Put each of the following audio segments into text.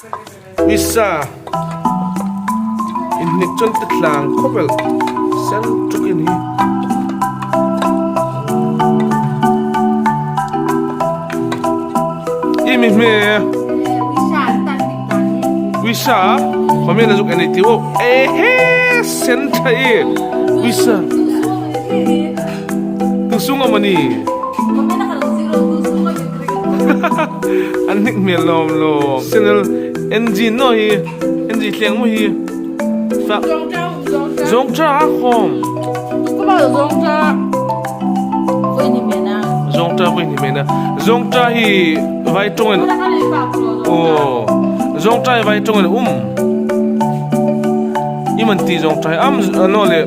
Misa inhnik chuan ti tlang khawp el sen tuk in hi. I mi hme Wisa khawme na zuk enei ti o e he sen tha i Wisa tu sung amani An hnik hmel lawm lawm. Channel NG no hi NG thleng mu hi. Fa Zong cha a khom. Zong cha voi ni mena. Zong cha hi vai tong en. Oh. Zong cha hi vai tong en um. Iman ti zong cha am no le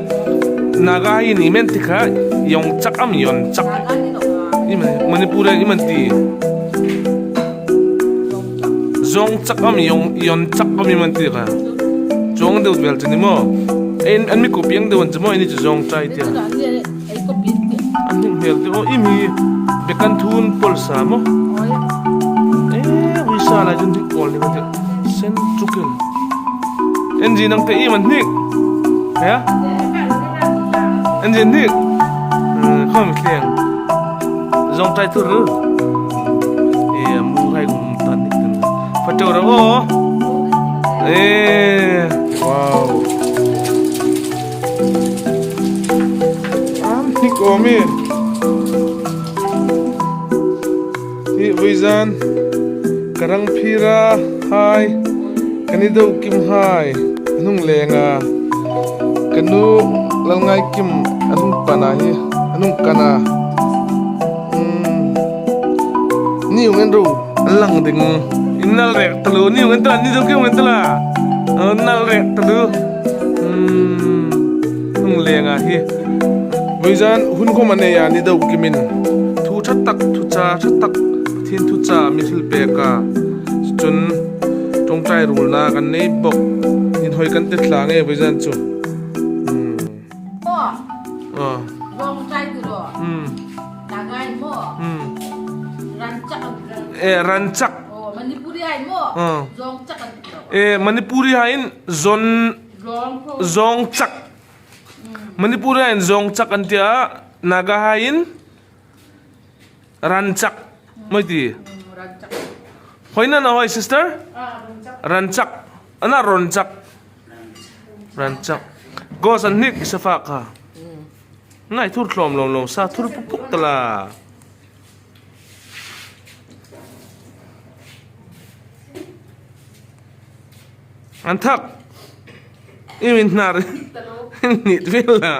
naga hi ni men ti kha yong chak am yon chak. Manipur ah iman ti. Zawng chak am yong yon chak am iman ti ka. Zawng deuh vel chu ni mo. En an mi ko piang deuh an chu mo ini chu zawng chai tia. An hning hmel te o imi bekan thun pol sa mo. E wisa lai chun hnik pol ni ma te sen chukin. Engine ang te iman hnik. Ya. Engine hnik. Khom thleng. Zong tai tur. E mu hai um tan ni kan. Photo ro o. E wow. Am hnik o mi. Hi vuizan karang phira hai kani do kim hai anung lenga kanu lalngai kim anung pana hi anung kana ni ung en ru an lang ding in nal rek talu ni ung en tala ni do kim ung en tala nal rek talu nung lenga hi vuizan hun khom an nei a ni do kimin thu tha tak thu cha tha tak Pathian thu cha mi thil pek a chun tawngtai rulna kan nei bawk inhawi kan ti thla nge vawizawn chu e ran chak e Manipuri hain zawn zawng chak Manipuri hain zawng chak an tia Naga hain Ranchak mai ti. Hoi na na hoi sister? Ranchak. Ana ronchak. Ranchak. Go san hnik safa kha. Nai thur thlom lom lom sa thur puk puk tala. An thak. Imin hnar. Nit vel la.